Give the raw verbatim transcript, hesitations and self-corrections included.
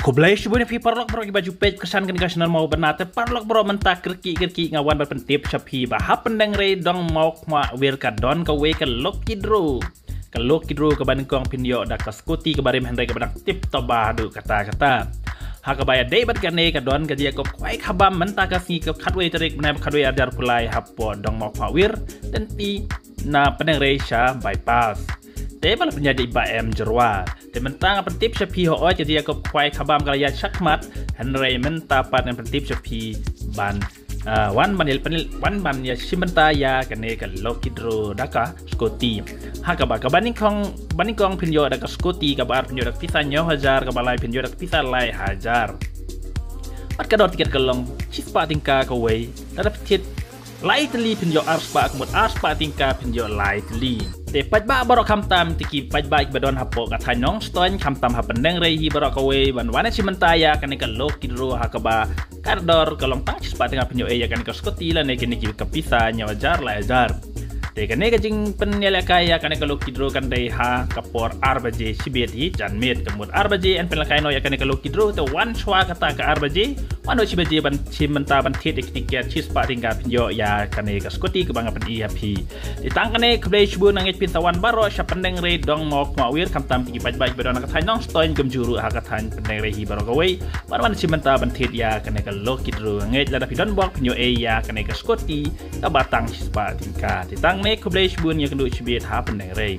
Khublei shibun ïa phi paralok baroh kiba ju peit kyrshan kane ka channel Mawbynna. Te paralok baroh, mynta kyrkieh kyrkieh nga wan ban pyntip sha phi ba ha Pyndengrei Dong Mawkhmawir ka don kawei ka lucky draw. Ka lucky draw kaba nyngkong phin ïoh da ka scooty kaba rim hynrei kaba dang tip top ba haduh katta katta. Ha kaba ïadei bad kane ka don ka jingïakob khwai khabam mynta ka sngi ka khatwei tarik bnai ba khatwei arhajar arphew lai hapoh Dong Mawkhmawir, lynti na Pyndengrei sha bypass. Te ba la pynïaid da i Bah M Jyrwa. Te mynta nga pyntip sha phi, hooid ka jingïakob khwai khabam ka la ïaid shakhmat, hynrei mynta pat ngan pyntip sha phi ban, ah, wan ban ïa pynil, wan ban ïashim bynta ïa kane ka lucky draw da ka scooty. Ha kaba, kaba nyngkong, ba nyngkong phin ïoh da ka scooty, kaba ar phin ïoh da ka pisa hynñiew hajar, kaba lai phin ïoh da ka pisa lai hajar. Bad ka dor tiket ka long shispah tyngka kawei, lada phi thied lai tylli phin ïoh arspah, ka mut arspah tyngka phin ïoh lai tylli. Te paidbah baroh, khamtam te ki paidbah kiba don hapoh ka thaiñ Nongstoiñ, khamtam ha Pyndengrei hi baroh kawei, ban wan shim bynta ïa kane ka lucky draw ha kaba ka dor ka long tang shispah tyngka phin ïoh ei ïa kane ka scooty lane kine ki ka pisa hynñiew hajar lai hajar. Te kane ka jingpynïalehkai ïa kane ka lucky draw kan dei ha ka por ar baje shibit hi janmiet, ka mut ar baje yn pynïalehkai noh ïa kane ka lucky draw. Te wan shuwa kata ka ar baje, wan noh shi baje ban shim bynta ban thied ïa ki tiket, shispah tyngka phin ïoh ïa kane ka scooty kaba nga pyni ha phi. Te tang kane, khublei shibun, nga ngeit phin sa wan baroh sha Pyndengrei Dong Mawkhmawir, khamtam te ki paidbah kiba don ha ka thaiñ Nongstoiñ kumjuh ruh ha ka thaiñ Pyndengrei hi baroh kawei, ban wan shim bynta ban thied ïa kane ka lucky draw. Nga ngeit lada phi don bok phin ïoh ei ïa kane ka scooty kaba tang shispah tyngka. Te tang ne, khublei shibun, ïakynduh shibit ha Pyndengrei.